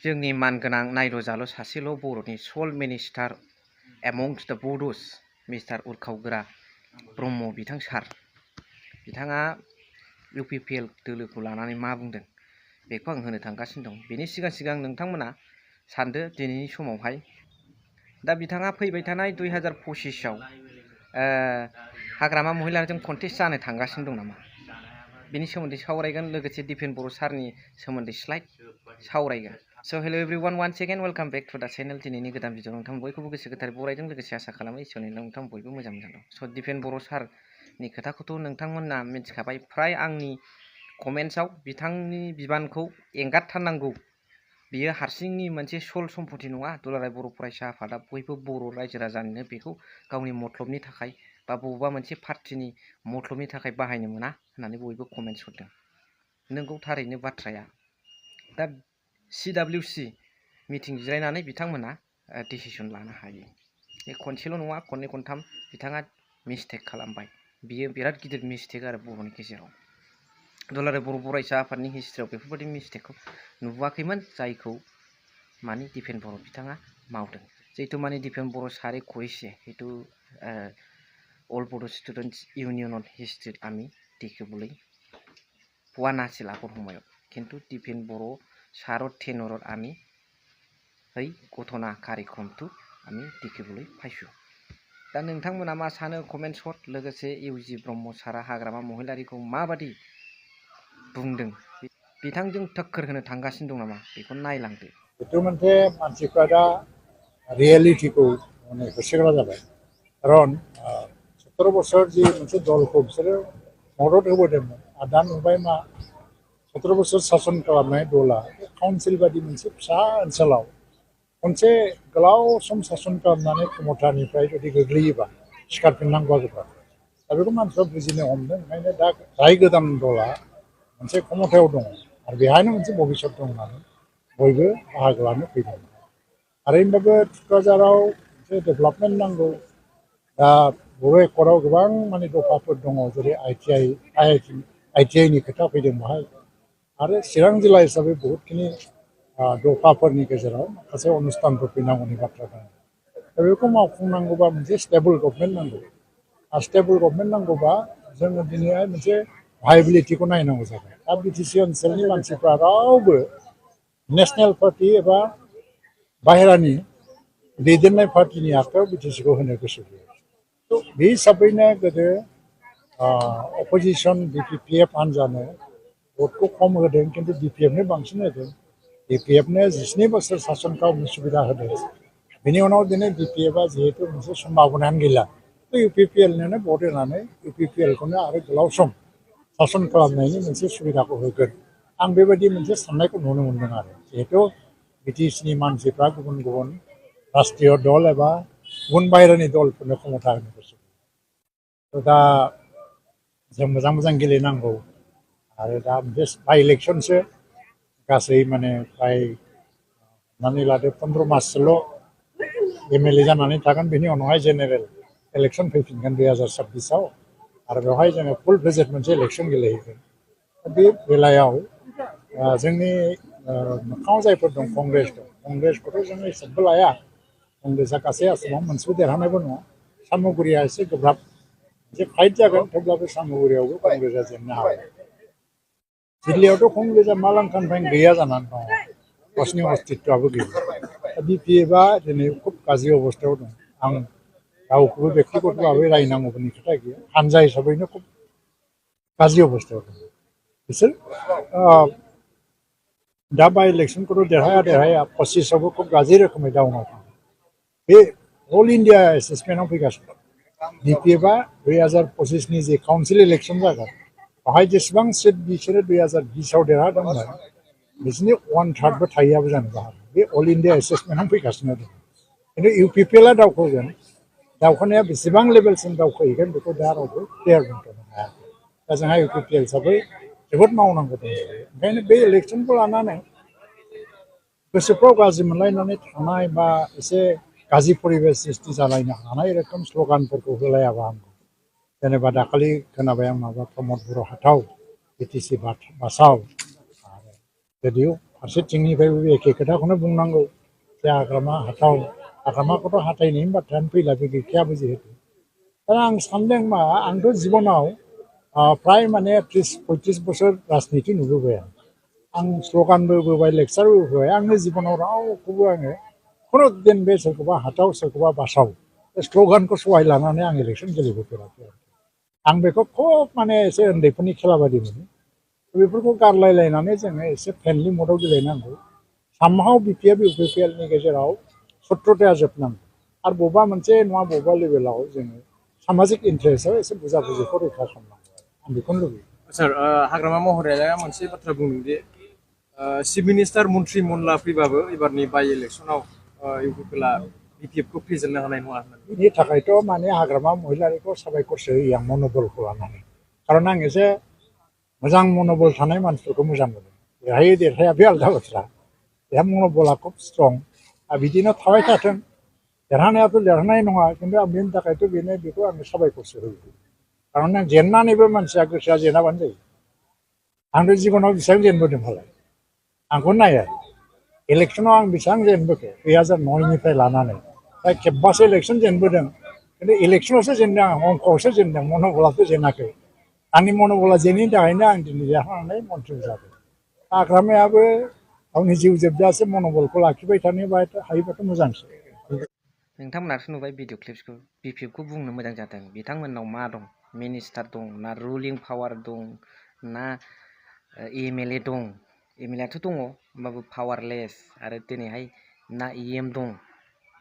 जोंनि मानगोनां नायल'जाल' सासेल' बर'नि स'ल मिनिस्टार एमंस्ट द बड'स मिस्टार उरखावगोरा ब्रह्म बिथां सार बिथाङा UPPL दोलोखौ लानानै मा बुंदों बेखौ आं होनो थांगासिनो दं। बेनि सिगां नोंथांमोना सानदो दिनैनि समावहाय दा बिथाङा फैबाय थानाय 2025आव हाग्रामा महिलारिजों कन्टेस्ट जानो थांगासिनो दं नामा बेनि सोमोन्दै सावरायगोन लोगोसे दिपेन बर' सारनि सोमोन्दै स्लाइड सावरायगोन। So' hello' everyone one second welcome back to the channel. दिनैनि गोदान भिडिअ नोंथां बयखौबो गोसो गोथारै बरायदों लोगोसे आसा खालामो इसोरनि नोंथां बयबो मोजां दं। स' दिपेन बर' सारनि खोथाखौथ' नोंथांमोना मिथिखाबाय फ्राय आंनि कमेन्ट्सआव बिथांनि बिबानखौ एंगारथारनांगौ बियो हारसिंनि मोनसे सल सम्पति नङा दुलाराय बर' फरायसा आफादा बयबो बर' रायजो राजानिनो बेखौ गावनि मथलबनि थाखाय बा बबेबा मोनसे पार्टिनि मथलबनि थाखाय बाहायनो मोना होननानै बयबो कमेन्ट्स हरदों। नोंगौ थारैनो बाथ्राया दा CWC मिटिं जिरायनानै बिथांमोना डिसिसन लानो हायो। बे खनसेल' नङा खननै खनथाम बिथाङा मिस्टेक खालामबाय बियो बिराद गिदिर मिस्टेक आरो बर'नि गेजेराव दुलाराय बर' फरायसा आफादनि हिस्ट्रियाव बेफोरबायदि मिस्टेकखौ नुबोआखैमोन जायखौ माने दिपेन बर' बिथाङा मावदों। जिहेतु माने दिपेन बर' सारे कइसे जिहेतु अल बड' स्टुडेन्टस इउनियन हिस्ट्रि आमी देखेबोलै পোৱা নাছিল আগৰ সময়ত কিন্তু दिपेन बर' सारत टेनरत आमी এই ঘটনা कार्यक्रमটো आमी देखेबोलै पाइছোঁ। दा नोंथांमोना मा सानो कमेन्ट्स हर लोगोसे UG ब्रह्म सारा हाग्रामा महिलारिखौ माबादि बुंदों बिथांजों टक्कर होनो थांगासिनो दं नामा बेखौ नायलांदो। बेथ' मोनसे मानसिफ्रा दा रियेलिटिखौ माने होसोग्रा जाबाय खारन 17 बोसोर जि मोनसे दलखौ बिसोरो मदद होबोदोंमोन आरो दा नुबाय मा 17 बोसोर सासन खालामनाय दला काउन्सिल बादि मोनसे फिसा ओनसोलाव खनसे गोलाव सम सासन खालामनानै क्षमतानिफ्राय जुदि गोग्लैयोबा सिखारफिननांगौआ गोब्राब दा बेखौ मानसिफ्रा बुजिनो हमदों। ओंखायनो दा जाय गोदान दला मोनसे क्षमतायाव दङ आरो बेहायनो मोनसे भबिष्यत दं होननानै बयबो बाहागो लानो फैदों। आरो होनबाबो क'क्राझाराव मोनसे डेभेलपमेन्ट नांगौ। दा बर' एकर्डआव गोबां माने दफाफोर दङ जेरै ITI नि खोथा फैदों बाहाय आरो चिरां जिल्ला हिसाबै बहुतखिनि दफाफोरनि गेजेराव माखासे अनुस्थानफोर फैनांगौनि बाथ्रा दङ। दा बेखौ मावफुंनांगौबा मोनसे स्टेबल गभर्नमेन्ट नांगौ आरो स्टेबल गभर्नमेन्ट नांगौबा जोङो दिनैहाय मोनसे भायबिलिटिखौ नायनांगौ जाबाय। दा BTC ओनसोलनि मानसिफ्रा रावबो नेशनेल पार्टी एबा बाहेरानि दैदेननाय पार्टीनि आखायाव BTCखौ होनो गोसो गैया। बे हिसाबैनो गोदो अपोजिसन DPPF हान्जानो भटखौ खम होदों खिन्थु DPFनो बांसिन होदों। DPFनो 19 बोसोर सासन खालामनो सुबिदा होदों। बेनि उनाव दिनै DPFआ जिहेतु मोनसे सम्भाबनायानो गैला UPPLनो भट होनानै UPPLखौनो आरो गोलाव सम सासन खालामनायनि मोनसे सुबिदाखौ होगोन आं बेबायदि मोनसे साननायखौ नुनो मोनदों आरो जिहेतु BTCनि मानसिफ्रा गुबुन गुबुन राष्ट्रीय दल एबा गुबुन बाहेरानि दलफोरनो क्षमता होनो गोसो दा जों मोजां गेलेनांगौ आरो दा बे बाइ इलेक्सनसो गासै माने फ्राय हमनानै लादो 15 माससोल' MLA जानानै थागोन बेनि उनावहाय जेनेरेल इलेक्सन फैफिनगोन 2026आव आरो बेवहाय जोङो फुल फ्लेजेड मोनसे इलेक्सन गेलेहैगोन। बे बेलायाव जोंनि मोखाङाव जायफोर दं कंग्रेसखौथ' जोङो हिसाबबो लाया कंग्रेसआ गासै आसामाव मोनसेबो देरहानायबो नङा। सामुगुरिया एसे गोब्राब मोनसे फाइट जागोन थेवब्लाबो सामुगुरियावबो कंग्रेसआ जेननो हागौ। दिल्लीयावथ' कंग्रेसआ मालांखानिफ्रायनो गैया जानानै दङ गावसिनि अस्तित्वआबो गैया। BPFआ दिनै खुब गाज्रि अबस्थायाव दं। आं रावखौबो बेक्तिगत भाबै रायनांगौनि खोथा गैया हानजा हिसाबैनो खुब गाज्रि अबस्थायाव दं बिसोर दा बाइ इलेक्सनखौथ' देरहाया 25आवबो खुब गाज्रि रोखोमै डाउनाव दं। बे अल इन्डिया एसेसमेन्टआव फैगासिनो DPFआ 2025नि जे काउन्सिल इलेक्सन जागोन बेवहाय जेसेबां सिट बिसोरो 2020आव देरहादोंमोन बिसोरनि 1/3बो थाहैयाबो जानो हागौ। बे अल इन्डिया एसेसमेन्टआव फैगासिनो दं खिन्थु UPPLआ दावखोगोन दावखोनाया बेसेबां लेभेलसिम दावखोहैगोन बेखौ दा रावबो क्लियार बुंथ'नो हायाखै। दा जोंहा UPPL हिसाबै जोबोद मावनांगौ दं। ओंखायनो बे इलेक्सनखौ लानानै गोसोफ्राव गाज्रि मोनलायनानै थानाय बा एसे गाज्रि परिबेस सृष्टि जालायनो हानाय रोखोम स्ल'गानफोरखौ होलायाबा हामगौ। जेनेबा दाखालि खोनाबाय आं माबा प्रमद बर' हाथाव BTC बासाव आरो vedio फारसेथिंनिफ्रायबो एखे खोथाखौनो बुंनांगौ जे हाग्रामा हाथाव हाग्रामाखौथ' हाथायनायनि बाथ्रायानो फैला बे गैखायाबो जिहेतु दा आं सानदों मा आंथ' जिबनाव प्राय माने 30-35 बोसोर राजनिति नुबोबाय आं स्ल'गानबो होबोबाय लेक्सारबो होबोबाय आंनि जिबनाव रावखौबो आङो खुनु दिन बे सोरखौबा हाथाव सोरखौबा बासाव बे स्ल'गानखौ सहाय लानानै आं इलेक्सन गेलेबोफेराखै आं बेखौ खुब माने एसे उन्दैफोरनि खेला बादि मोनो बेफोरखौ गारलायलायनानै जोङो एसे फ्रेन्डलि मदाव गेलेनांगौ सामहाव बिपिएफ इउपिपिएलनि गेजेराव सत्र'ताया जोबनांगौ आरो बबेबा मोनसे नङा बबेबा लेभेलाव जोङो सामाजिक इन्टारेस्टआव एसे बुजाबुजिखौ रैखा खालामनांगौ आं बेखौनो लुबैयो सार हाग्रामा महराया मोनसे बाथ्रा बुंदों जे चिफ मिनिस्टार मन्त्रि मनला फैबाबो एबारनि बाइ इलेक्सनाव इउपिपिएलआ बिपिएफखौ फेजेननो हानाय नङा होननानै बिनि थाखायथ' माने हाग्रामा महिलारिखौ साबायखरसो होयो आं मन'बलखौ लानानै खारन आं एसे मोजां मन'बल थानाय मानसिफोरखौ मोजां मोनो देरहायो देरहाया बे आलादा बाथ्रा बेहा मन'बला खुब स्ट्रं आरो बिदिनो थाबाय थाथों देरहानायाथ' देरहानाय नङा खिन्थु आं बेनि थाखायथ' बेखौ आङो साबायखरसो होयो खारन आं जेननानैबो मानसिया गोसोआ जेनाबानो जायो आंथ' जिबनाव बेसेबां जेनबोदों फालाय आंखौ नाया इलेक्सनाव आं बेसेबां जेनबोखो 2009निफ्राय लानानै दा खेबबासो इलेक्सन जेनबोदों खिन्थु इलेक्सनावसो जेनदों आं अंकआवसो जेनदों मन'बलाथ' जेनाखै आंनि मन'बला जेनैनि थाखायनो आं दिनै देरहानानै मन्थ्रि जादों हाग्रामायाबो गावनि जिउ जोबजासे मन'बलखौ लाखिबाय थानो हायोबाथ' मोजांसो नोंथांमोनाथ' नुबाय भिडिअ क्लिप्सखौ बिपिएफखौ बुंनो मोजां जादों बिथांमोननाव मा दं मिनिस्टार दं ना रुलिं पावार दं ना एमएलए दं एमएलएआथ' दङ होमबाबो पावारलेस आरो दिनैहाय ना इएम दं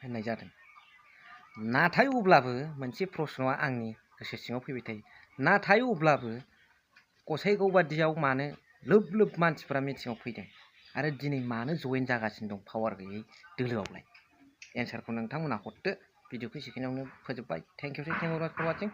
होननाय जादों नाथाय अब्लाबो मोनसे प्रश्नआ आंनि गोसो सिङाव फैबाय थायो नाथाय अब्लाबो गसाइगाव बादियाव मानो लोब लोब मानसिफोरा मिटिङाव फैदों आरो दिनै मानो जयेन जागासिनो दं पावार गैयै दोलोआवलाय एन्सारखौ नोंथांमोना हरदो भिडिअखौ एसेखिनियावनो फोजोबबाय थेंक इउ फर वाचिं